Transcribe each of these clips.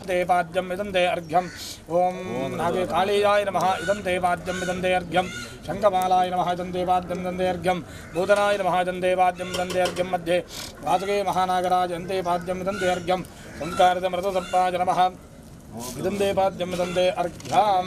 देवाद्यम इदं ते अर्घ्यम ओम नागे कालीयाय नमः इदं देवाद्यम इदं ते अर्घ्यम शंखमालाय नमः इदं देवाद्यम इदं ते अर्घ्यम भूतनाय नमः इदं देवाद्यम इदं ते अर्घ्यम मध्ये वासुके महानागराज इदं देवाद्यम इदं ते अर्घ्यम संस्कारितमृतसर्पाय नमः इदं देवाद्यम इदं ते अर्घ्यम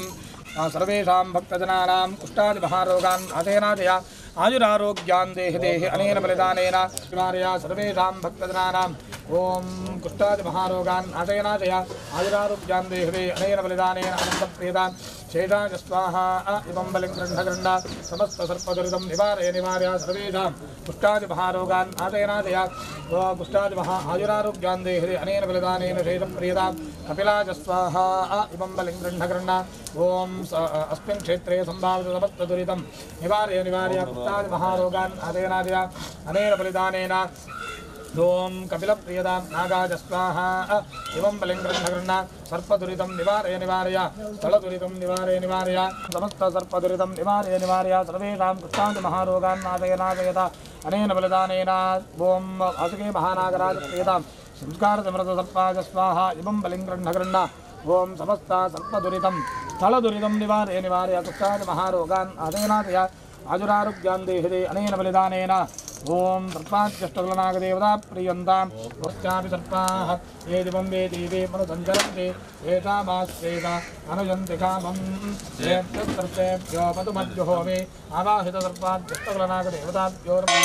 सर्वेषां भक्तजनानां कुष्ठादि महारोगान् नाशयनाशया आयुरारोग्यान् देहि देहि अनेन बलिदानेन निवारय सर्वेषां भक्तजनानां ओम कुष्ठादि महारोगान् नाशयनाशया आयुरारोग्यान् देहि देहि अनेन बलिदानेन अनन्तप्रियतां शेषाय स्वाहा इमं बलिं गृह्ण गृह्ण समस्तसर्पदुरितं निवारय निवारय सर्वेषां कुष्ठादि महारोगान् नाशयनाशया कुष्ठादि महा आयुरारोग्यान् देहि देहि अनेन बलिदानेन शेषप्रियतां कपिलाय स्वाहा इमं बलिं गृह्ण गृह्ण ओम अस्मिन् क्षेत्रे सम्भावितसमस्तदुरितं निवारय निवारय कुष्ठादि महारोगान् नाशयनाशया अनेन बलिदानेन ओम कपिलप्रियतां नागाय स्वाहा इमं बलिं गृह्ण गृह्ण सर्पदुरितं निवारय निवारय स्थलदुरितं निवारय निवारय समस्तसर्पदुरितं निवारय निवारय सर्वेषां कुष्ठादि महारोगान् नाशय नाशयत अनेन बलिदानेन ओम वासुके महानागराज प्रियतां संस्कारसमृतसर्पाय स्वाहा इमं बलिं गृह्ण गृह्ण ओम समस्त सर्पदुरितं स्थलदुरितं निवारय निवारय कुष्ठादि महारोगान् नाशय नाशय आयुरारोग्यान् देहि देहि अनेन बलिदानेन ओम सर्पाद्यष्टकुलनागदेवता प्रियन्तां वश्चापि सर्पाः ये दिवं वे देवे मनुसञ्चरन्ति एषामाश्रेता अनुजन्ति कामं सर्पेभ्यो मधुमद्युहोमि आवाहितसर्पाद्यष्टकुलनागदेवताभ्यो नमः।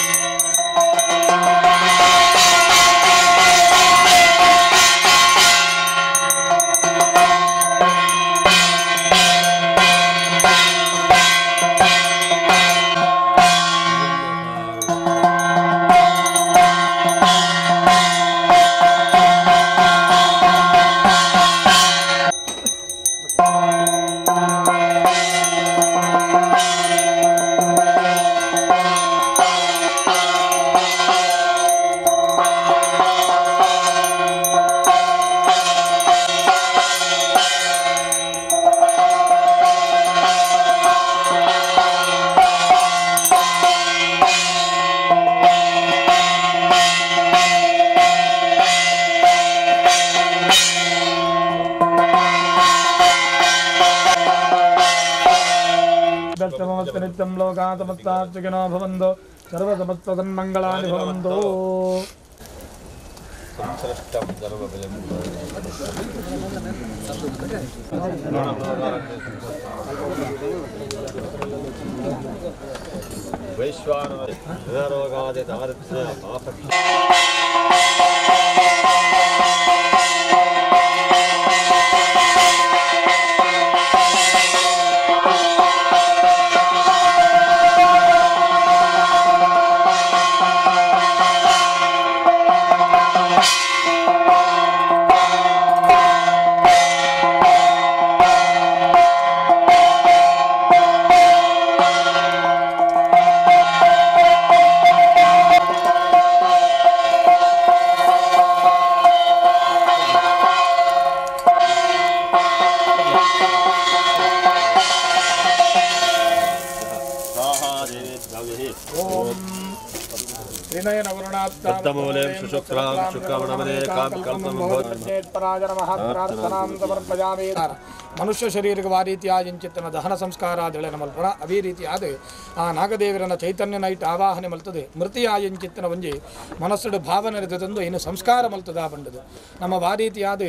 नित्यं लोकाः समस्ताः सुखिनो भवन्तु सर्वसमस्तसन्मङ्गलानि भवन्तु। वैश्वानरोगादि दारिद्र्य पाप पद्ममूलें शुक्रां शुक्रामणमनेकां कल्पं ಪ್ರಾರ್ಥನಾಂ ಸಮರ್ಪಯಾಮಿ. ಮನುಷ್ಯ ಶರೀರಕ್ಕೆ ಆ ರೀತಿಯಾದ ಇಂಚಿತ್ತನ ದಹನ ಸಂಸ್ಕಾರಾದಳೆನ ಮಲ್ಪಣ ಅವೇ ರೀತಿಯಾದ ಆ ನಾಗದೇವರನ ಚೈತನ್ಯನ ಇಟ್ಟು ಆವಾಹನೆ ಮಲ್ತದೆ ಮೃತಿಯಾಯಿಂಚಿತ್ತನ ಒಂಜಿ ಮನಸ್ಸುಡು ಭಾವನೆ ತಂದು ಇನ್ನು ಸಂಸ್ಕಾರ ಮಲ್ತದ ಬಂಡದು. ನಮ್ಮ ಆ ರೀತಿಯಾದ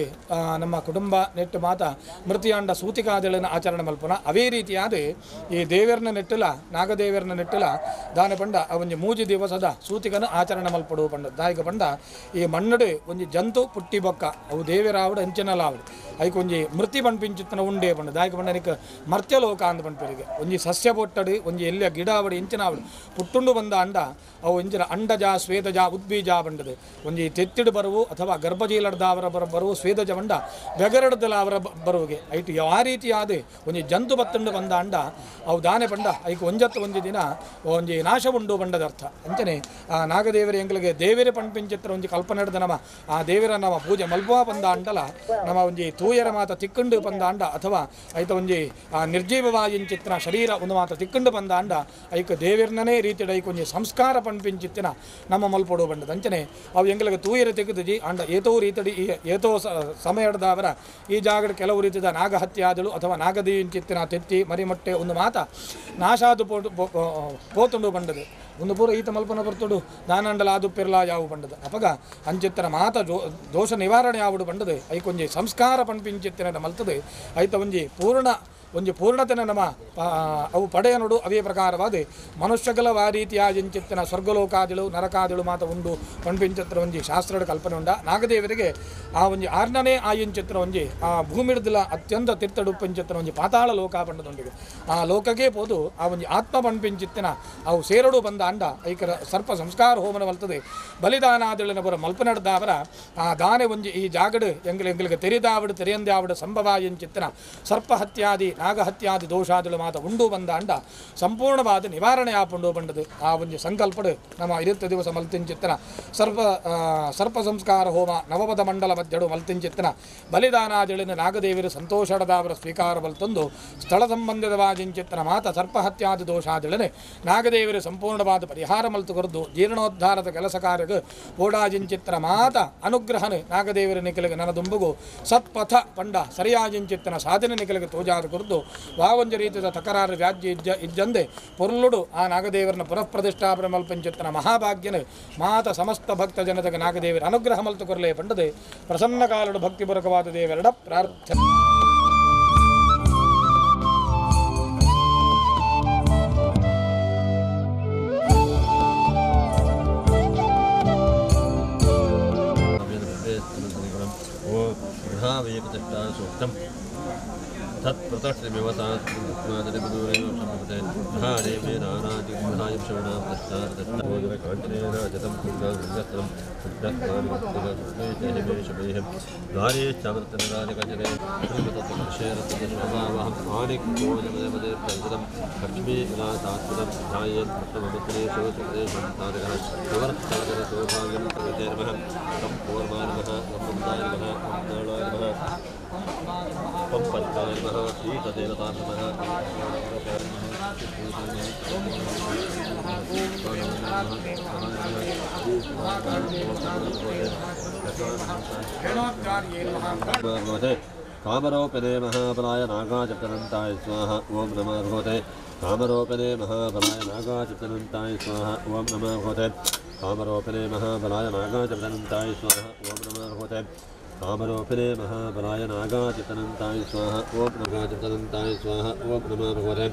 ನಮ್ಮ ಕುಟುಂಬ ನೆಟ್ಟು ಮಾತ ಮೃತಿಯಾಂಡ ಸೂತಿಕಾದೆಳನ ಆಚರಣೆ ಮಲ್ಪಣ ಅವೇ ರೀತಿಯಾದ ಈ ದೇವರನ ನೆಟ್ಟಲ ನಾಗದೇವರನ ನೆಟ್ಟಲ ದಾನ ಪಂಡ ಆ ಒಂಜಿ ಮೂಜಿ ದಿವಸದ ಸೂತಿಕನ ಆಚರಣೆ ಮಲ್ಪಡು ಪಂಡ ದಾಯಕ ಪಂಡ ಈ ಮಣ್ಣಡು ಒಂಜಿ ಜಂತು ಪುಟ್ಟಿ ಬೊಕ್ಕ ಅವು ದೇವರಾವಡು ಅಂಚನಲಾವಡು ಐಕ್ ಒಂಜಿ ಮೃತಿ ಪಣ್ಪಿಂಚಿತ್ತನ ಉಂಡೆ ಪಂಡ ದಾಯಕ ಪಂಡ ನಿಕ್ ಮರ್ತ್ಯಲೋಕ ಅಂದ ಪಣ್ಪೆರಿಗೆ ಒಂಜಿ ಸಸ್ಯ ಪೊಟ್ಟಡು ಒಂಜಿ ಎಲ್ಲಿಯ ಗಿಡ ಆವಡು ಇಂಚಿನಾವಡು ಪುಟ್ಟುಂಡು ಬಂದ ಅಂಡ ಅವು ಇಂಚಿನ ಅಂಡಜ ಸ್ವೇದಜ ಉದ್ಬೀಜ ಬಂಡದು ಒಂಜಿ ತೆತ್ತಿಡು ಬರುವು ಅಥವಾ ಗರ್ಭಜೀಲಡ್ದಾವರ ಬರುವು ಸ್ವೇದಜ ಬಂಡ ಬೆಗರಡ್ದಲ ಅವರ ಬರುವಿಗೆ ಐಟು ಯಾವ ರೀತಿಯಾದ ಒಂಜಿ ಜಂತು ಬತ್ತುಂಡು ಬಂದ ಅಂಡ ಅವು ದಾನೆ ಪಂಡ ಐಕ್ ಒಂಜತ್ತು ಒಂಜಿ ದಿನ ಒಂಜಿ ನಾಶ ಉಂಡು ಬಂಡದ ಅರ್ಥ. ಅಂಚನೆ ಆ ನಾಗದೇವರ ಎಂಗಳಿಗೆ ದೇವರ ಪಣ್ಪಿಂಚಿತ್ರ ಒಂಜಿ ಕಲ್ಪನೆ ಹಿಡ್ದು ನಮ್ಮ ಆ ದೇವರ ನಮ್ಮ ಪೂಜೆ ಮಲ್ಪುವ ಬಂದ ಅಂಡಲ ನಮ್ಮ ಒಂಜಿ ತೂಯರ ಮಾತ ತಿಕ್ಕಂಡು ಬಂದ ಅಂಡ ಅಥವಾ ಐತ ಒಂಜಿ ಆ ನಿರ್ಜೀವವಾಯಿಂಚಿತ್ರ ಶರೀರ ಒಂದು ಮಾತ ತಿಕ್ಕಂಡು ಬಂದ ಅಂಡ ಐಕ ದೇವರನೇ ರೀತಿಯ ಐಕ ಒಂಜಿ ಸಂಸ್ಕಾರ ಪಣ್ಪಿಂಚಿತ್ತಿನ ನಮ್ಮ ಮಲ್ಪೊಡು ಬಂಡದ. ಅಂಚನೆ ಅವು ಎಂಗಳಿಗೆ ತೂಯರ ತೆಗೆದುಜಿ ಅಂಡ ಏತೋ ರೀತಿಯಡಿ ಈ ಏತೋ ಸಮಯದವರ ಈ ಜಾಗದ ಕೆಲವು ರೀತಿಯ ನಾಗಹತ್ಯಾದಳು ಅಥವಾ ನಾಗದೀಂಚಿತ್ತಿನ ತೆತ್ತಿ ಮರಿಮೊಟ್ಟೆ ಒಂದು ಮಾತ ನಾಶಾದು ಪೋತುಂಡು ಬಂಡದು ಒಂದು ಪೂರ ಈತ ಮಲ್ಪನ ಬರ್ತುಡು ದಾನಂಡಲ ಆದು ಪೆರ್ಲ ಯಾವು ಬಂಡದು ಅಪಗ ಅಂಚಿತ್ತನ ಮಾತ ದೋಷ ನಿವಾರಣೆ ಯಾವುದು ಬಂಡದು ಐಕೊಂಜಿ ಸಂಸ್ಕಾರ ಪಣ್ಪಿಂಚಿತ್ತಿನ ಮಲ್ತದೆ ಐತ ಒಂಜಿ ಪೂರ್ಣ ಒಂಜಿ ಪೂರ್ಣತೆನ ನಮ್ಮ ಅವು ಪಡೆಯನುಡು ಅವೇ ಪ್ರಕಾರವಾದ ಮನುಷ್ಯಗಳ ಆ ರೀತಿಯ ಇಂಚಿತ್ತಿನ ಸ್ವರ್ಗಲೋಕಾದಿಳು ನರಕಾದಿಳು ಮಾತ ಉಂಡು ಪಣ್ಪಿಂಚಿತ್ರ ಒಂಜಿ ಶಾಸ್ತ್ರದ ಕಲ್ಪನೆ ಉಂಡ. ನಾಗದೇವರಿಗೆ ಆ ಒಂಜಿ ಆರ್ನನೇ ಆ ಇಂಚಿತ್ರ ಒಂಜಿ ಆ ಭೂಮಿಡ್ದಲ ಅತ್ಯಂತ ತಿರ್ತಡುಪ್ಪಂಚಿತ್ರ ಒಂಜಿ ಪಾತಾಳ ಲೋಕ ಪಂಡದೊಂಡಿಗೆ ಆ ಲೋಕಕ್ಕೆ ಪೋದು ಆ ಒಂಜಿ ಆತ್ಮ ಪಣ್ಪಿಂಚಿತ್ತಿನ ಅವು ಸೇರಡು ಬಂದ ಅಂಡ ಐಕರ ಸರ್ಪ ಸಂಸ್ಕಾರ ಹೋಮನ ಮಲ್ತದೆ ಬಲಿದಾನಾದಿಳಿನ ಬರ ಮಲ್ಪನಡ್ದಾವರ ಆ ದಾನೆ ಒಂಜಿ ಈ ಜಾಗಡು ಎಂಗ್ಲ ಎಂಗ್ಲಿಗೆ ತೆರಿದಾವಡು ತೆರೆಯಂದಾವಡು ಸಂಭವ ಇಂಚಿತ್ತಿನ ಸರ್ಪ ಹತ್ಯಾದಿ ನಾಗಹತ್ಯಾದಿ ದೋಷಾದಿಳು ಮಾತ ಉಂಡು ಬಂದ ಅಂಡ ಸಂಪೂರ್ಣವಾದ ನಿವಾರಣೆ ಆಪುಂಡು ಬಂಡದು ಆ ಒಂಜಿ ಸಂಕಲ್ಪಡು ನಮ್ಮ ಇರುತ್ತ ದಿವಸ ಮಲ್ತಿಂಚಿತ್ತನ ಸರ್ಪ ಸರ್ಪ ಸಂಸ್ಕಾರ ಹೋಮ ನವಪದ ಮಂಡಲ ಮಧ್ಯಡು ಮಲ್ತಿಂಚಿತ್ತನ ಬಲಿದಾನಾದಿಳಿನ ನಾಗದೇವರು ಸಂತೋಷಡದಾವರ ಸ್ವೀಕಾರ ಬಲ್ತಂದು ಸ್ಥಳ ಸಂಬಂಧಿತವಾದಿಂಚಿತ್ತನ ಮಾತ ಸರ್ಪಹತ್ಯಾದಿ ದೋಷಾದಿಳನೆ ನಾಗದೇವರು ಸಂಪೂರ್ಣವಾದ ಪರಿಹಾರ ಮಲ್ತು ಕೊರದು ಜೀರ್ಣೋದ್ಧಾರದ ಕೆಲಸ ಕಾರ್ಯಕ್ಕೆ ಓಡಾಜಿಂಚಿತ್ತನ ಮಾತ ಅನುಗ್ರಹನೆ ನಾಗದೇವರ ನಿಖಲಿಗೆ ನನದುಂಬುಗು ಸತ್ಪಥ ಪಂಡ ಸರಿಯಾಜಿಂಚಿತ್ತನ ಸಾಧನೆ ನಿಖಲಿಗೆ ತೋಜಾದ ಕೊರದು ವಾವಂಜ ರೀತಿಯ ತಕರಾರು ವ್ಯಾಜ್ಯ ಇಜ್ಜ ಇಜ್ಜಂದೆ ಪೊರ್ಲುಡು ಆ ನಾಗದೇವರನ ಪುನಃ ಪ್ರತಿಷ್ಠಾಪನೆ ಮಲ್ಪಂಚಿತ್ತನ ಮಹಾಭಾಗ್ಯನ ಮಾತ ಸಮಸ್ತ ಭಕ್ತ ಜನತೆಗೆ ನಾಗದೇವರ ಅನುಗ್ರಹ ಮಲ್ತು ಕೊರಲೆ ಪಂಡದೆ ಪ್ರಸನ್ನ ಕಾಲಡು ಭಕ್ತಿಪೂರ್ವಕವಾದ ದೇವರಡ ಪ್ರಾರ್ಥನೆ. ಸೂಕ್ತಂ ತತ್ कामरोपने महाबलाय नागाचतनन्ताय स्वाहा। ओम नमः भगवते कामरोपने महाबलाय नागाचतनन्ताय स्वाहा। ओम नमः भगवते कामरोपने महाबलाय नागाचतनन्ताय स्वाहा। ओम नमः भगवते कामरोपने महाबलाय नागाचतनन्ताय स्वाहा। ओम नागाचतनन्ताय स्वाहा। ओम नमः भगवते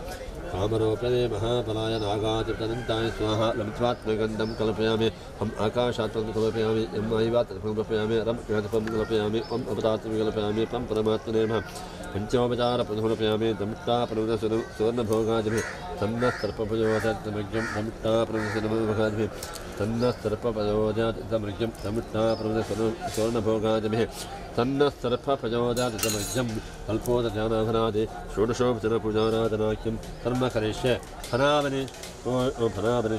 कामरोपने महाबलाय नागाचतनन्ताय स्वाहा। लब्ध्वात्मगन्धं कल्पयामि, हम आकाशात्मं कल्पयामि, यं वायुवात्मं कल्पयामि, रं ज्ञातपं कल्पयामि, पं अवतात्मं कल्पयामि, पं परमात्मने नमः। पञ्चोपचारप्रथमकल्पयामि, दंष्टाप्रवदसुवर्णभोगादिभिः तन्नः सर्पभुजोदमृग्यं दंष्टाप्रवदसुवर्णभोगादिभिः तन्नः सर्पप्रचोदयादितमृग्यं दंष्टाप्रवदसुवर्णभोगादिभिः तन्नः सर्पप्रचोदयादितमृग्यं कल्पोदध्यानाधनादि षोडशोपचारपूजाराधनाख्यं कर्म करिष्ये। फलावनि फलावनि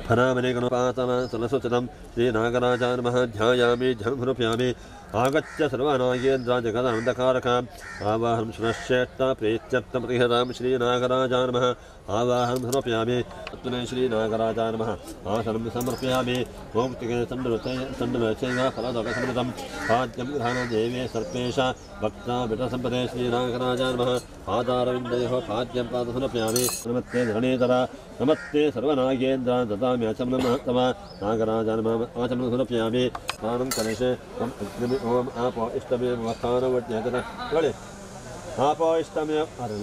फलावनि गणपातम सुलसुचनं श्रीनागराजा नमः। ध्यायामि, ध्यानमर्पयामि। आगत्य सर्वनागेन्द्र जगदनन्दकारक आवाहनं सुनश्चेष्ट प्रीत्यर्थं प्रतिहतां श्रीनागराजा नमः आवाहनं समर्पयामि अत्मने श्रीनागराजा नमः आसनं समर्पयामि मौक्तिके सण्डलचैव फलदोकसमृतं पाद्यं ग्रहणदेवे सर्पेश भक्ता विटसम्पदे श्रीनागराजा नमः पादारविन्दयोः पाद्यं पादं समर्पयामि नमस्ते धरणीधर नमस्ते सर्वनागेन्द्र ददामि आचमनं तव नागराजा नमः आचमनं समर्पयामि स्नानं कलेशे ओम आपो इष्टमेव वत्तानवज्ञेतन आपो इष्टमेव अरे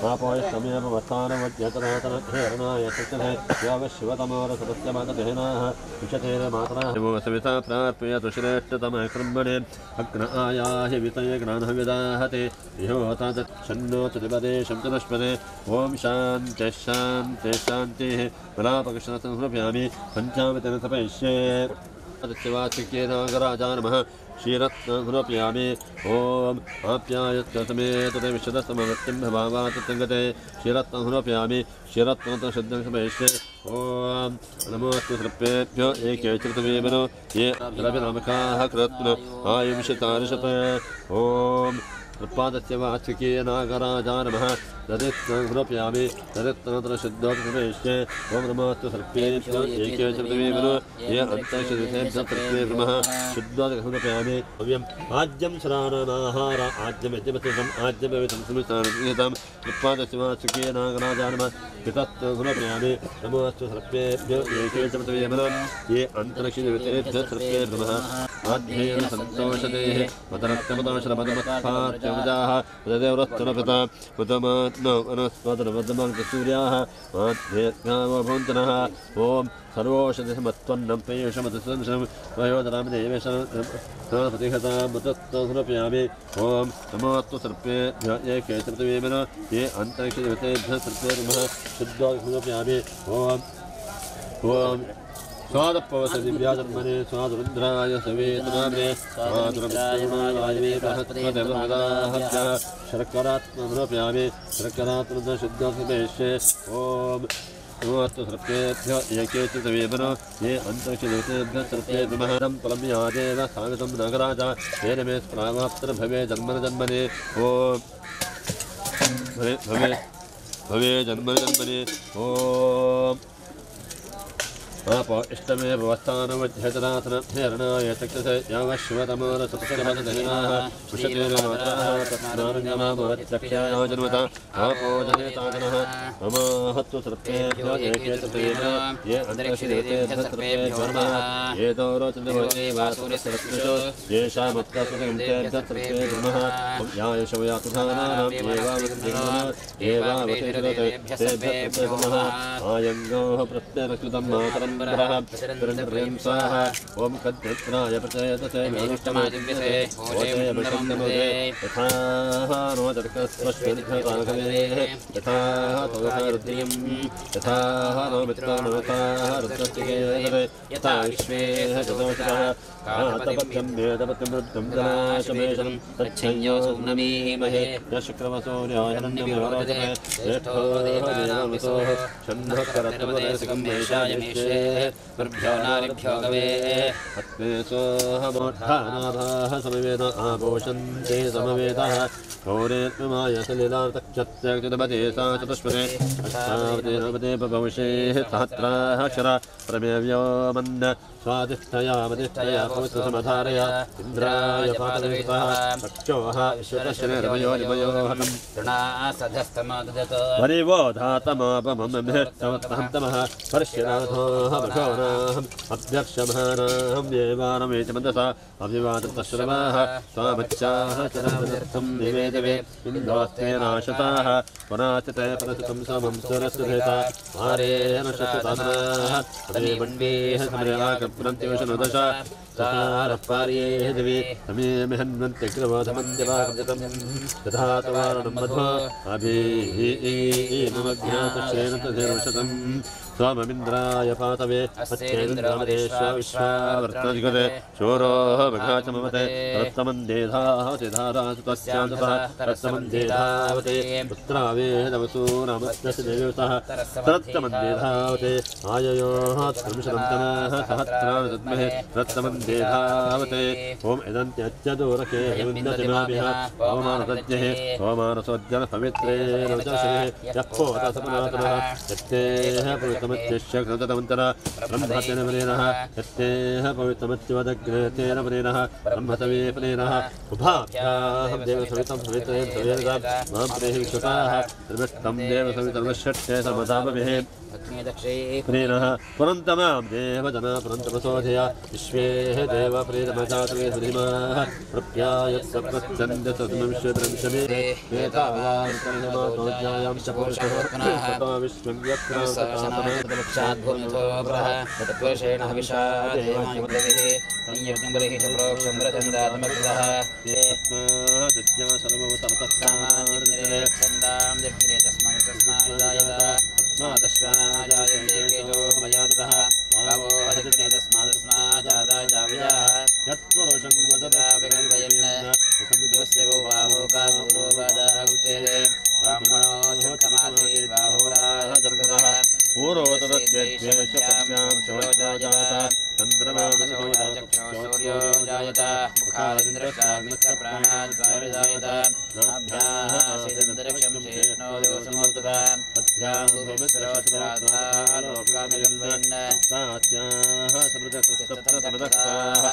आपो इष्टमेव वत्तानवज्ञेतनातन हेरणाय सत्यधे यावशिवतमोरसत्यमातदेनाः विशतेन मातरः सविता प्रार्पयतु श्रेष्ठतमः कर्मणे अग्न आयाहि वितये ज्ञानविदाहते इहोतातच्छन्नो त्रिपदे शन्तनस्पदे ॐ शान्तिः शान्तिः शान्तिः बलापकृष्णं समर्पयामि पञ्चामृतेन तपयिष्ये शिवाचिके नागराजा नमः क्षीरत्नं समर्पयामि ॐ आप्यायत्यतमे तते विशदस्तमवृत्तिं भवावातङ्गते क्षीरत्नं समर्पयामि क्षीरत्नं शुद्धं समयिष्ये ॐ नमोऽस्तु सर्पेभ्यो एके चतुर्वेमनो ये द्रव्यनामकाः कृत्न आयुषतारिषत ॐ सर्पादस्य वाचिके नागराजा नमः ददित्नं समर्पयामि ददित्नत्र शुद्धोपसमयिष्ये ॐ नमोऽस्तु सर्पेभ्यो एके चतुर्वेमनो ये अन्तरिक्षदेशेभ्यः सर्पे नमः शुद्धोदकं समर्पयामि हव्यम् आद्यं शराणानाहार आद्यं यज्ञपतिकम् आद्यं समितां सर्पादस्य वाचिके नागराजा नमः पितत्नं समर्पयामि नमोऽस्तु सर्पेभ्यो एके चतुर्वेमनो ये अन्तरिक्षदेशेभ्यः सर्पे नमः आध्येन सन्तोषदेः मदरक्तमदोषरमदमत्पात्यमुदाः मददेवरत्नपिता मदमात्मनस्पदरमदमाङ्कसूर्याः माध्येऽभवन्तनः ॐ सर्वोषधिसमत्वन्नं पेयुषमतसंशं वयोधरामदेवेशपतिहतां मतत्तं समर्पयामि ॐ नमोऽस्तु सर्पेभ्यो एके चतुर्वेमनो ये अन्तरिक्षदेवतेभ्यः सर्पे नमः शुद्धोदकं समर्पयामि ॐ ॐ स्वादपवसदिव्याजन्मने स्वादुरुद्राय सवेतनाम्ने स्वादुरमित्राय बृहस्पतिदेवदाहभ्यः शर्करात्मं समर्पयामि शर्करात्मं शुद्धं समर्पयिष्ये ॐ नमोऽस्तु सर्पेभ्यो एके चतुर्वेमनो ये अन्तरिक्षदेवतेभ्यः सर्पे नमः फलं यादेव स्थापितं नागराजा तेन मे प्रावाप्तिर्भवे जन्मन जन्मने ॐ भवे भवे भवे जन्मन जन्मने ॐ आपो इष्टमेव वत्तानवज्ञेतनाथन हेरणाय चक्षसे यावशिवतमोरसत्यमतदेनाः विशतेन मातरः तत्स्नानञ्जमामवत्यक्षायो जन्मता आपो जनेतातनः नमोऽस्तु सर्पेभ्यो एके चतुर्वेमनो ये अन्तरिक्षदेवतेभ्यः सर्पेभ्यो नमः ये दौरोचन्द्रवोचैवासूर्यसरस्वतो येषामत्तसुखं सर्पेभ्यो नमः यायशवयातुधानानां एवावतिगमनो एवावतिरते नमः आयङ्गोः प्रत्यरकृतं मातरं स्वाहा ॐ कद्रुद्राय प्रचेतसे मेरुष्टमादिव्यसे यथा नो यथा तवरुद्रियं यथा नो मित्राणवता रुद्रस्तिके यथा विश्वे चतुर्षः तपत्यं वेदपत्यं रुद्रं जनाशमेषं तच्छंयो सुम्नमीमहे यशुक्रमसूर्यो हिरण्यविरोचते ज्येष्ठो देवानां छन्दः करत्वदेशिकं मेषाय मेषे गुरुभ्यो नारिभ्यो गवे आत्मे सोऽहमूर्धानाभाः समवेद आभूषन्ते समवेदः गौरेत्ममाय सलिलार्तक्षत्यक्षतपते सा चतुष्पदे अष्टावते नवते बभविषेः सहस्राक्षर प्रमेव्योमन्न स्वादिष्ठया मदिष्ठया पवित्रसमधारय इन्द्राय पातवेतः चक्षोः ईश्वरशरीरमयोनिमयोहनम् परिवो धातमापमम्भेष्टवत्तमः पर्श्यनाथोः वृषोणाहम् अभ्यर्षमाणाहं देवानमेचमन्दसा अभिवादतश्रवाः स्वामच्चाः चरामदर्थं निवेदवे इन्दोस्तेनाशताः पुनाचिते परसितं समं सुरसुधेता मारेण शततानाः तदेवण्वेः समरेणाकप्रन्त्योषनुदश सारः पार्येः दिवि समेमिहन्वन्त्यग्रवधमन्त्यवाकं तथा तवारणं मध्व अभिमज्ञातश्रेणतधेरुषतम् स्वाममिन्द्राय पातवे अस्येन्द्रमदेश्व विश्वावर्तजिगते शूरोः मघाचममते रत्तमन्देधावते धारासुतस्यान्ततः रत्तमन्देधावते पुत्रावेदवसूनामस्य देवतः रत्तमन्देधावते आययोः त्रिंशतं तमः सहस्राणि तद्महे रत्तमन्देधावते। धावते ओम इदन्त्यच्चदूरके विन्दतिमाभिः ओमानसज्ञः ओमानसोज्जन पवित्रेण वचसे यः यत्तेह पवित्रमत्यस्य कृतमन्तरा ब्रह्मतेन प्रेणः यत्तेह पवित्रमत्यवदग्रे तेन प्रेणः ब्रह्मतवे प्रेणः उभाभ्यां देवसवितं सवित्रेण सवेदा मां प्रेहि विश्वकाः त्रिविष्टं देवसवितर्वषट्टे समदापभिः प्रेणः पुरन्तमां देवजना पुरन्तमसोधया विश्वेः देव प्रेतमजातवे धीमाः प्रप्यायत्सप्रच्छन्दसद्मविश्वद्रंशमे एतावान्तरिणमातोज्ञायां च पुरुषः ततो विश्वं यत्रान्तकातमक्षाद्भूमितो प्रः तत्पुरुषेण हविषा देवायुर्देः संयज्ञं बलिः च प्रोक्षं रचन्दात्मकृतः छन्दां दक्षिणे तस्मै तस्मादायत तस्मादश्वाजायते केतो मयातः भावो दक्षिणे तस्मादस्माजादाजाविजाः यत्पुरुषं वदता विकल्पयन् दिवस्य गोबाहो कागुरोवादाः उच्यते ब्राह्मणो शङ्खमासीर्बाहुराजकृतः पूर्वोत्तरद्वेषपत्न्यां शोजात चन्द्रमानसो सूर्यो जायत मुखादिन्द्रश्चाग्निश्च प्राणाद्वायुर्जायत नाभ्याः शेष्णो देवसमूर्तता पथ्यां भूमिस्रोत्राधालोकामयन्वयन् सात्याः समृतसप्तसमदस्ताः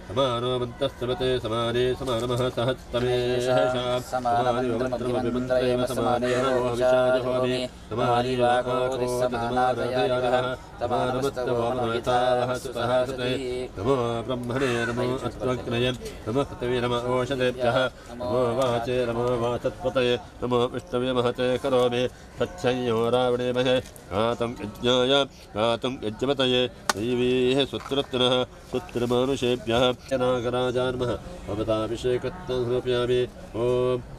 समानोमन्तस्तमते समाने समानमः सहस्तमेषां समानमन्त्रमभिमन्त्रेव समानेन विषाजहोमि समानीवाकोतिः समानमस्तवो मनोयथाः सुतः सुते नमो ब्रह्मणे नमो अत्वग्नये नमः पृथिवे नमः ओषधेभ्यः नमो वाचे नमो वाचत्पतये नमो विष्णवे महते करोमि तच्छयो रावणे महे गातुं यज्ञाय गातुं यज्ञपतये दैवीः सुत्रत्नः सुत्रमानुषेभ्यः नागराजान्मः भवताभिषेकत्नं समर्पयामि। ॐ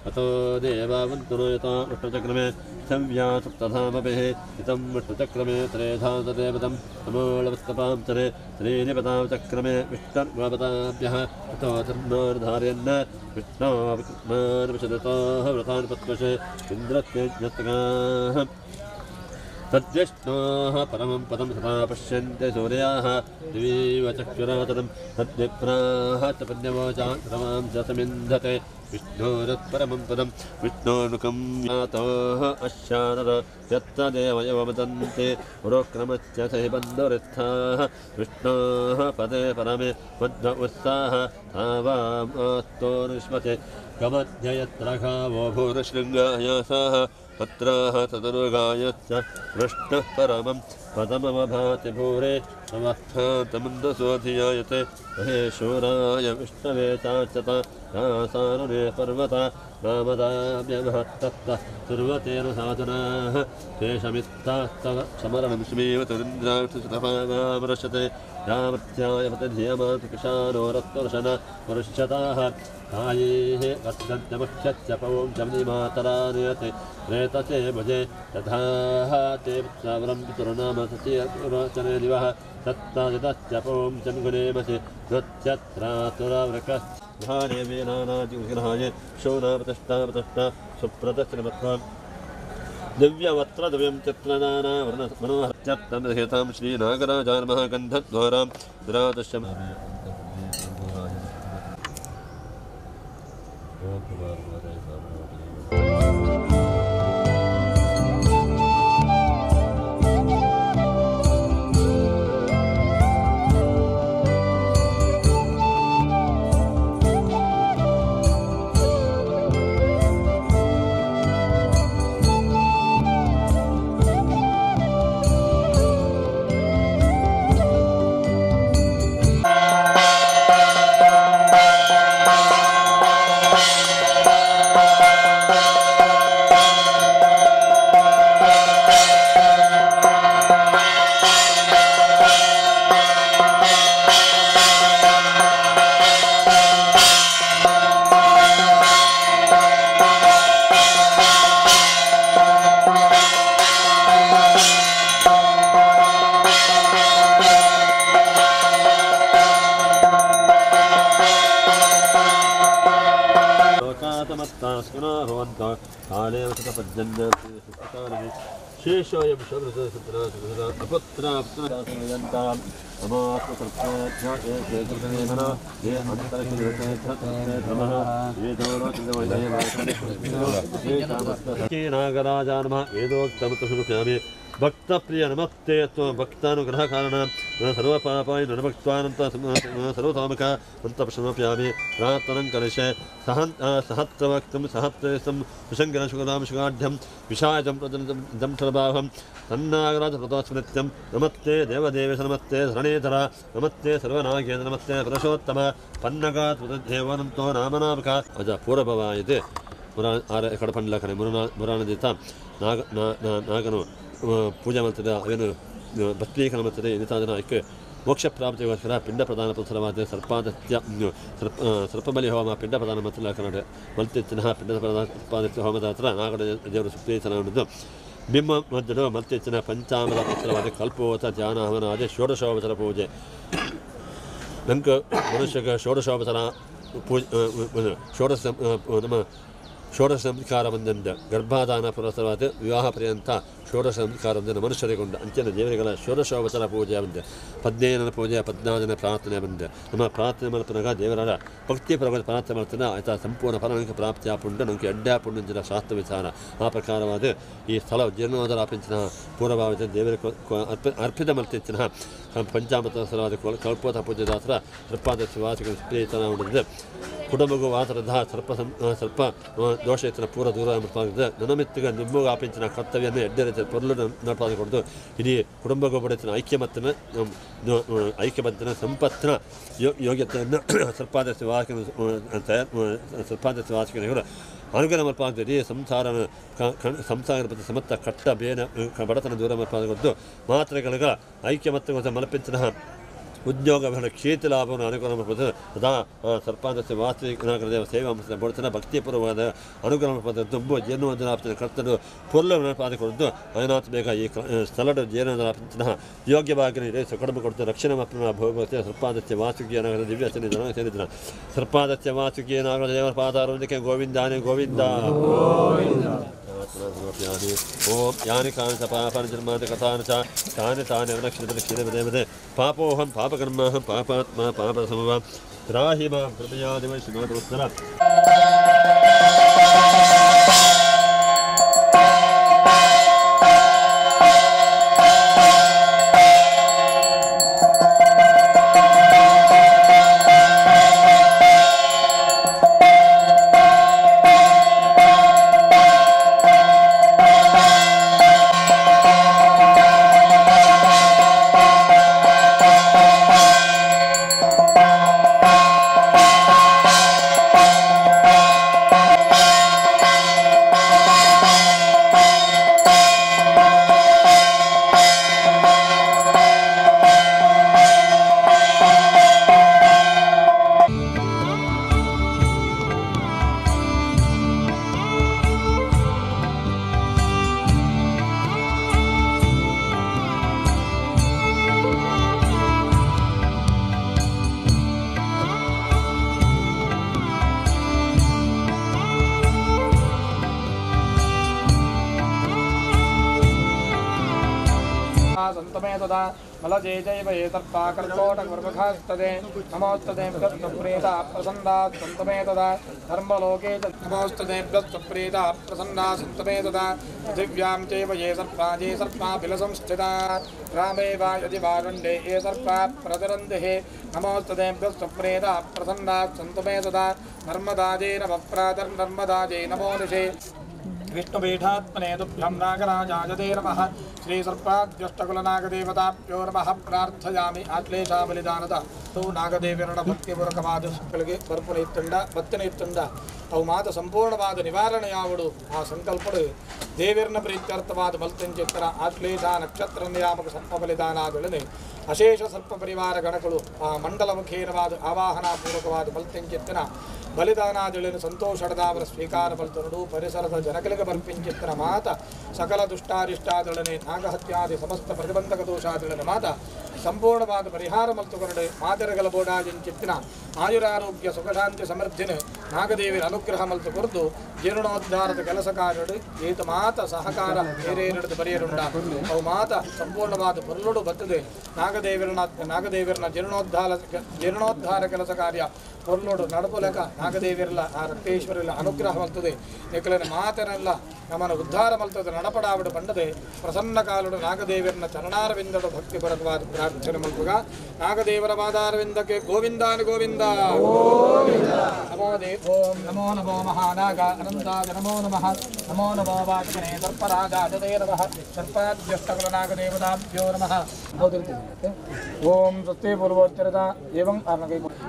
अतो देवावन्तनो यथा विष्णुचक्रमे संव्या सप्तधामभिः इतं विष्णुचक्रमे त्रेधा तदेवतं नमोलवस्तपां तरे त्रीणिपदां चक्रमे विष्णुर्गोपताभ्यः अतो धर्मार्धार्यन्न विष्णोविष्णुतोः व्रतान् पत्मशे इन्द्रत्यज्ञत्गाः तद्विष्णोः परमं पदं सदा पश्यन्ते सूर्याः दिवीव चक्षुरातनं तद्विप्राः च पद्यवोचां च समिन्धते विष्णोरत्परमं पदं विष्णोर्मुखं यातोः अश्यानर यत्र देवयवमदन्ते पुरोक्रमस्य सहि बन्धुरित्थाः विष्णोः पदे परमे मध्व उत्साह तावामास्तोरुष्मते गमध्य यत्र गावो भूरशृङ्गायासाः पत्राः तदनुगायश्च कृष्णः परमं पदमवभाति भूरे समर्थान्तमन्दसोऽधियायते महेश्वराय विष्णवे चाचत सानुरे पर्वता नामदाभ्यमहत्तत्तः कुर्वतेन साधनाः तेषमित्तास्तव समरणं श्रीमेव तदिन्द्राक्षतपामृशते यामृत्याय पतधियमातुकिशानो रत्वर्षण वरुष्यताः कायेः वर्धन्त्यमुख्यस्य पवं जमनिमातरानयते प्रेतसे भुजे तथाः ते पुत्रावरं पितुर्नाम सतीरचने दिवः सत्ताजितस्य पवं चङ्गुनेमसि नृत्यत्रातुरावृकः धाने वीरानादिग्रहाय शौनापतिष्ठा सुप्रदश्रमत्वां दिव्यवस्त्रद्वयं चित्रनानावर्णमनोहरत्यर्थं हितां श्रीनागराजानमः गन्धद्वारां विराजस्य ಶೇಷೋಯಂ ಅಪುತ್ರ ನಾಗರಾಜ ನಮಃ ವೇದೋಕ್ತಮೃತಸ್ಮೃತ್ಯಾಮಿ ಭಕ್ತಪ್ರಿಯ ನಮಸ್ತೆ ತ್ವ ಭಕ್ತಾನುಗ್ರಹ ಕಾರಣ ಸರ್ವಪಾಪಾಯ ನಭಕ್ತ್ವಾನಂತ ಸರ್ವತಾಮಕ ಅಂತ ಸಮರ್ಪಯಾಮಿ ಪ್ರಾರ್ಥನಂ ಕಲಿಷೆ ಸಹಸ್ರವಕ್ತಂ ಸಹಸ್ರೇಶಂ ವಿಶಂಕರ ಶುಗಾಢ್ಯಂ ವಿಷಾಯಂ ದಂಶರಭಾವಂ ತನ್ನಾಗರಾಜ ಪ್ರತೋಸ್ಮೃತ್ಯಂ ನಮಸ್ತೆ ದೇವದೇವೇಶ ನಮಸ್ತೆ ಧರಣೇಧರ ನಮಸ್ತೆ ಸರ್ವನಾಗೇಂದ್ರ ನಮಸ್ತೆ ಪುರುಷೋತ್ತಮ ಪನ್ನಗಾತ್ ದೇವನಂತೋ ನಾಮನಾಮಕ ಅಜ ಪೂರ್ವಭವ ಇದೆ ಕಡಪಂಡ್ಲಕನೆ ಮುರಾನದಿತ ನಾಗ ನಾಗನು ಪೂಜೆ ಮಾಡ್ತದೆ ಅವೇನು ಭಸ್ಮೀಕರಣ ಮಾಡ್ತದೆ ಇನ್ನಿತಾದನ ಐಕ್ಕೆ ಮೋಕ್ಷ ಪ್ರಾಪ್ತಿಗೋಸ್ಕರ ಪಿಂಡ ಪ್ರದಾನ ಪುಸ್ತಕವಾದ ಸರ್ಪಾದತ್ಯ ಸರ್ಪಬಲಿ ಹೋಮ ಪಿಂಡ ಪ್ರದಾನ ಮತ್ತು ಕನ್ನಡ ಮಲ್ತಿತ್ತಿನ ಪಿಂಡ ಪ್ರದಾನ ಸರ್ಪಾದತ್ಯ ಹೋಮದ ಹತ್ರ ನಾಗಡ ದೇವರು ಸುಪ್ರೀತನ ಉಂಟು ಬಿಂಬ ಮಧ್ಯದ ಮಲ್ತಿತ್ತಿನ ಪಂಚಾಮೃತ ಪುಸ್ತಕವಾದ ಕಲ್ಪೋತ ಧ್ಯಾನ ಹವನಾದ ಷೋಡಶೋಪಚಾರ ಪೂಜೆ ನಂಗೆ ಮನುಷ್ಯಗೆ ಷೋಡಶೋಪಚಾರ ಪೂಜೆ ಷೋಡಶ ನಮ್ಮ ಷೋಡಶ ಸಂಸ್ಕಾರ ಬಂದಂದ ಗರ್ಭಾಧಾನ ಪುರಸ್ಸರವಾದ ವಿವಾಹ ಪರ್ಯಂತ ಷೋಡಶ ಸಂಸ್ಕಾರ ಬಂದ ಮನುಷ್ಯರಿಗೊಂಡು ಅಂಚಿನ ದೇವರಿಗಳ ಷೋಡಶೋಪಚಾರ ಪೂಜೆ ಬಂದೆ 15ನ ಪೂಜೆ 14ನ ಪ್ರಾರ್ಥನೆ ಬಂದೆ ನಮ್ಮ ಪ್ರಾರ್ಥನೆ ಮಾಡ್ತನಾಗ ದೇವರ ಭಕ್ತಿ ಪರವಾದ ಪ್ರಾರ್ಥನೆ ಮಾಡ್ತಾನೆ ಆಯ್ತಾ ಸಂಪೂರ್ಣ ಫಲ ನನಗೆ ಪ್ರಾಪ್ತಿ ಆಪುಂಡು ನನಗೆ ಅಡ್ಡ ಪುಂಡು ಶಾಸ್ತ್ರ ವಿಚಾರ ಆ ಪ್ರಕಾರವಾದ ಈ ಸ್ಥಳ ಜೀರ್ಣೋದರ ಆಪಿಂಚಿನ ಪೂರ್ವಭಾವಿತ ದೇವರ ಅರ್ಪಿತ ಮಲ್ತಿಂಚಿನ ಪಂಚಾಮೃತಸರವಾದ ಕಲ್ಪೋತ ಪೂಜೆ ದಾಸರ ಸರ್ಪಾದ ವಾಸಿಗಳ ಪ್ರೇತನ ಉಂಡಿದೆ ಕುಟುಂಬಗೂ ವಾಸರದ ಸರ್ಪ ಸರ್ಪ ದೋಷ ಇತ್ತಿನ ಪೂರ ದೂರ ನಡ್ಪಾಗಿದೆ ನನಮಿತ್ತಿಗ ನಿಮ್ಮಗೂ ಆಪಿಂಚಿನ ಕರ್ತವ್ಯವನ್ನು ಎಡ್ಡೆ ಪೊರ್ಲು ನಡ್ಪಾದ ಕೊಡ್ದು ಇಡೀ ಕುಟುಂಬಗೂ ಬಡಿತಿನ ಐಕ್ಯಮತ್ತಿನ ಐಕ್ಯಮತ್ತಿನ ಸಂಪತ್ತಿನ ಯೋಗ್ಯತೆಯನ್ನು ಸರ್ಪಾದ ವಾಸಿನ ಸರ್ಪಾದ ವಾಸಿಕನಿಗಳು ಅನುಗ್ರಹ ಮಲ್ಪಾದ ಇಡೀ ಸಂಸಾರ ಸಂಸಾರ ಸಮತ್ತ ಕಟ್ಟ ಬೇನ ಬಡತನ ದೂರ ಮಲ್ಪಾದ ಕೊಡ್ದು ಮಾತ್ರೆಗಳಿಗೆ ಐಕ್ಯಮತ್ತ ಮಲಪಿಂಚಿನ ಉದ್ಯೋಗ ಕ್ಷೇತ್ರ ಲಾಭವನ್ನು ಅನುಗ್ರಹ ಮಾಡ್ಬೋದು ಸದಾ ಸರ್ಪಾದಸ್ಯ ವಾಸಿನಾಗರದೇವ ಸೇವಾ ಬಡ್ತನ ಭಕ್ತಿಪೂರ್ವವಾದ ಅನುಗ್ರಹ ಮಾಡ್ಬೋದು ತುಂಬ ಜೀರ್ಣೋದ್ಧರಾಪ್ತಿನ ಕರ್ತನು ಪೊರ್ಲು ನೆನಪಾದ ಕೊಡ್ದು ಅಯನಾಥ ಬೇಗ ಈ ಸ್ಥಳದ ಜೀರ್ಣೋದ್ಧರಾಪ್ತಿನ ಯೋಗ್ಯವಾಗಿ ಕಡಿಮೆ ಕೊಡ್ತು ರಕ್ಷಣೆ ಮಾತ್ರ ಭೋಗವತಿಯ ಸರ್ಪಾದಸ್ಯ ವಾಸುಕಿಯ ನಾಗರ ದಿವ್ಯ ಸನ್ನಿಧಾನ ಸೇರಿದನ ಸರ್ಪಾದಸ್ಯ ವಾಸುಕಿಯ ನಾಗರ ದೇವರ ಪಾದಾರೊಂದಿಗೆ ಗೋವಿಂದಾನೆ ಗೋವಿಂದ ಓಂ ಯಾನಿ ಕಾನಿ ಚ ಪಾಪಾನಿ ಜನ್ಮಾನಿ ಕಥಾನಿ ಚ ತಾನಿ ತಾನಿ ಅವನಕ್ಷಿತನ ಕ್ಷೀರಪದೇ ಪಾಪೋಹಂ ಪಾಪಕರ್ಮಾಹಂ ಪಾಪಾತ್ಮ ಪಾಪಸಮವ ತ್ರಾಹಿ ಮಾಂ ಕೃಪಯಾ ದೇವ ಶ್ರೀಮದ್ मलजेजैव नमोस्तदे प्रीता प्रसन्ना सन्तमे तदा धर्मलोके नमोस्तदे प्रीता प्रसन्ना सन्तमे तदा पृथिव्यां चैव ये सर्पा ये सर्पाभिलसंस्थिता रामे वा यदि वारुण्डे ये सर्पा प्रचरन्तिः नमोस्तदे प्रीता प्रसन्ना सन्तमे तदा नर्मदाजे नमः प्रातर्नर्मदाजे नमो ऋषे विष्णुपीठात्मने तुभ्यं नागराजाय ते नमः श्रीसर्पाद्यष्टकुलनागदेवताभ्यो नमः प्रार्थयामि आश्लेषा बलिदानದ ತೂ ನಾಗದೇವಿರಣ ಭಕ್ತಿಪೂರ್ವಕವಾದ ಬರ್ಪುನ ಇತ್ತುಂಡ ಬತ್ತಿನ ಇತ್ತುಂಡ ಅವು ಮಾತ ಸಂಪೂರ್ಣವಾದ ನಿವಾರಣೆಯಾವಡು ಆ ಸಂಕಲ್ಪಡು ದೇವಿರ್ನ ಪ್ರೀತ್ಯರ್ಥವಾದ ಮಲ್ತಂಚಿತ್ತರ ಆಶ್ಲೇಷ ನಕ್ಷತ್ರ ನಿಯಾಮಕ ಸರ್ಪ ಬಲಿದಾನಾದೊಡನೆ ಅಶೇಷ ಸರ್ಪ ಪರಿವಾರ ಗಣಗಳು ಆ ಮಂಡಲ ಮುಖೇನವಾದ ಆವಾಹನಾಪೂರ್ವಕವಾದ ಮಲ್ತಂಚಿತ್ತನ ಬಲಿದಾನಾದೊಳನೆ ಸಂತೋಷಡದಾವರ ಸ್ವೀಕಾರ ಬಲ್ತನುಡು ಪರಿಸರದ ಜನಕಲಿಗೆ ಬರ್ಪಿಂಚಿತ್ತನ ಮಾತ ಸಕಲ ದುಷ್ಟಾರಿಷ್ಟಾದೊಡನೆ ನಾಗಹತ್ಯಾದಿ ಸಮಸ್ತ ಪ್ರತಿಬಂಧಕ ದೋಷಾದೊಡನೆ ಮಾತ ಸಂಪೂರ್ಣವಾದ ಪರಿಹಾರ ಮಲ್ತುಕೊರಡೆ ಮಾತೆರಗಲ ಬೋಡಾಜಿಂಚಿತ್ತಿನ ಆಯುರಾರೋಗ್ಯ ಸುಖಶಾಂತಿ ಸಮೃದ್ಧಿನ ನಾಗದೇವಿರ ಅನುಗ್ರಹ ಮಲ್ತು ಕೊರ್ದು ಜೀರ್ಣೋದ್ಧಾರದ ಕೆಲಸ ಕಾರ್ಯಡು ಏತ ಮಾತ ಸಹಕಾರ ಬೇರೆ ಬರೆಯರುಂಡ ಅವು ಮಾತ ಸಂಪೂರ್ಣವಾದ ಪೊರ್ಲುಡು ಬತ್ತದೆ ನಾಗದೇವಿರನ ಜೀರ್ಣೋದ್ಧಾರ ಕೆಲಸ ಕಾರ್ಯ ಪೊರ್ಲುಡು ನಡಪುಲಕ ನಾಗದೇವಿರಲ್ಲ ಆ ರಕ್ತೇಶ್ವರಲ್ಲ ಅನುಗ್ರಹ ಮಲ್ತದೆ ನಿಕಲನ ಮಾತನೆಲ್ಲ ನಮ್ಮನ್ನು ಉದ್ಧಾರ ಮಲ್ತದೆ ನಡಪಡಾವಿಡು ಬಂಡದೆ ಪ್ರಸನ್ನ ಕಾಲುಡು ನಾಗದೇವಿರನ ಚರಣಾರವಿಂದಡು ಭಕ್ತಿ ಪರವಾದ ಪ್ರಾರ್ಥನೆ ಮಲ್ಪುಗ ನಾಗದೇವರ ಪಾದಾರವಿಂದಕ್ಕೆ ಗೋವಿಂದಾನು ಗೋವಿಂದ ನಮೋ ಓಂ ನಮೋ ನಮೋ ಮಹಾನಾಗ ಅನಂತಾಗ ನಮೋ ನಮಃ ನಮೋ ನಮೋ ವಾಚನೆ ಸರ್ಪರಾಜಾಜದೇ ನಮಃ ಸರ್ಪಾದ್ಯಷ್ಟಕುಲನಾಗದೇವತಾಭ್ಯೋ ನಮಃ ಓಂ ಸ್ವಸ್ತಿ ಪೂರ್ವೋಚ್ಚರಿತ ಏವಂ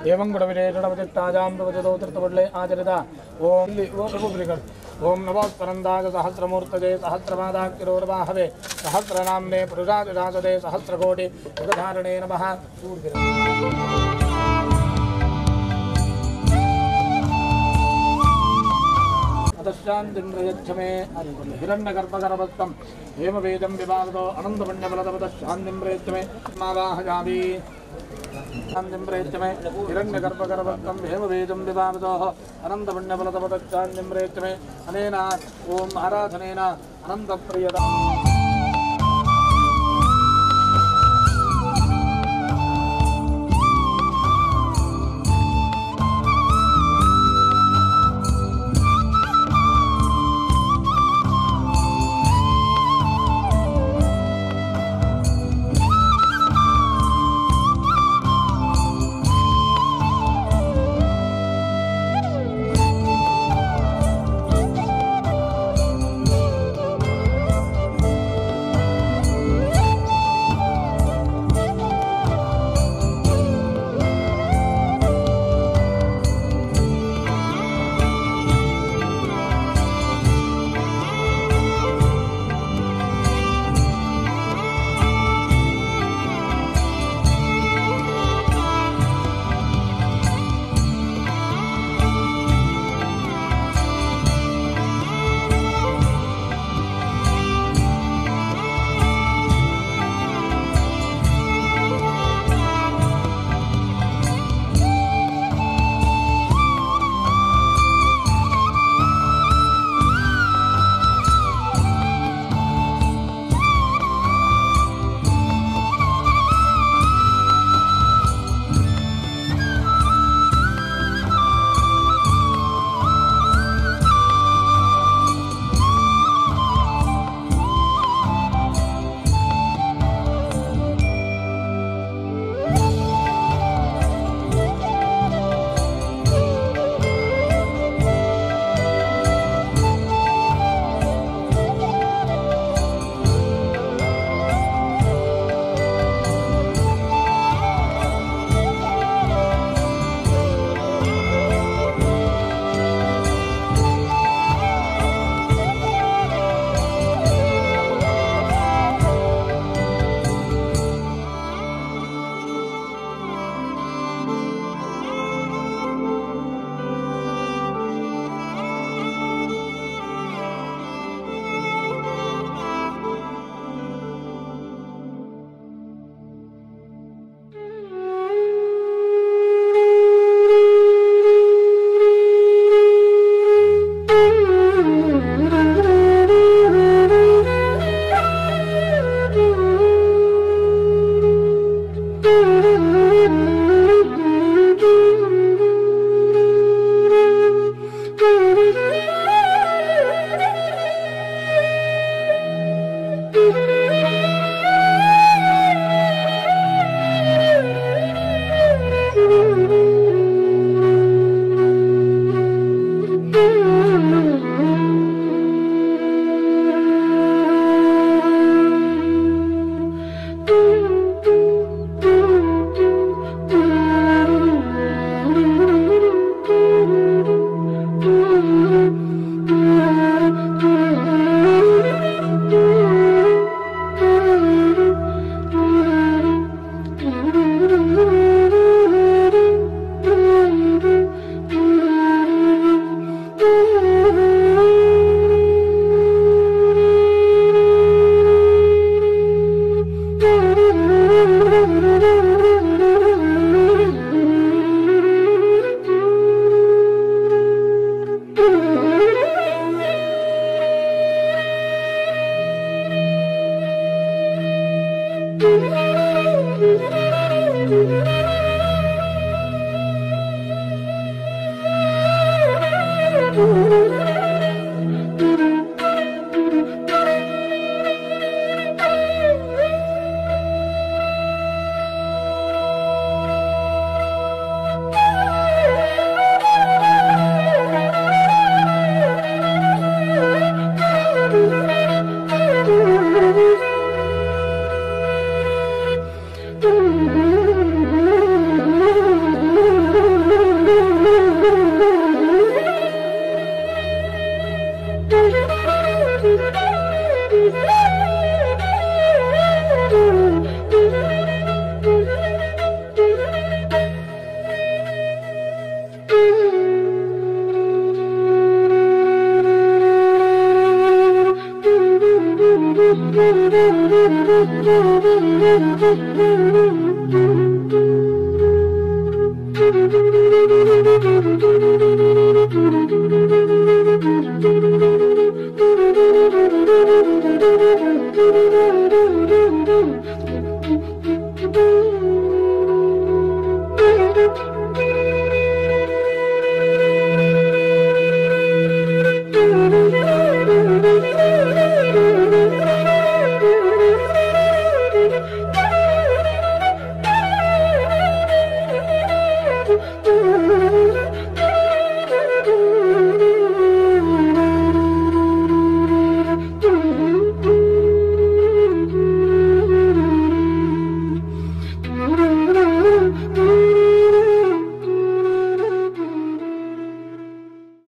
ಏವಂ ಗುಣವಿರೇಷಣವತಿಷ್ಠಾಜಾಂ ಪ್ರವಚದೌತೃತವಡ್ಲೆ ಆಚರಿತ ಓಂ ಓಂ ನಮೋ ಸ್ಪರಂದಾಗ ಸಹಸ್ರಮೂರ್ತಜೆ ಸಹಸ್ರಪಾದಾಕ್ಷರೋರ್ವಾಹವೆ ಸಹಸ್ರನಾಮ್ನೆ ಪುರುಷಾದಿರಾಜದೆ ಸಹಸ್ರಕೋಟಿ ಯುಗಧಾರಣೆ ನಮಃ. ಅತಃಶಾಂತಿಂ ಪ್ರಯಚ್ಛ ಮೇ ಹಿರಣ್ಯಗರ್ಭಗರ್ಭಸ್ಥಂ ಹೇಮವೇದಂ ವಿಭಾಗದೋ ಅನಂತಪುಣ್ಯಫಲದವತಃಶಾಂತಿಂ ಪ್ರಯಚ್ಛ ಮೇ ಮಾವಾಹಯಾಮಿ ಶಾಂತಿಂ ಪ್ರಯಚ್ಛ ಮೇ ಹಿರಣ್ಯಗರ್ಭಗರ್ಭಸ್ಥಂ ಹೇಮವೇದಂ ವಿಭಾಗದೋ ಅನಂತಪುಣ್ಯಫಲದವತಃಶಾಂತಿಂ ಪ್ರಯಚ್ಛ ಮೇ ಅನೇನ ಓಂ ಆರಾಧನೇನ ಅನಂತಪ್ರಿಯದ Thank you.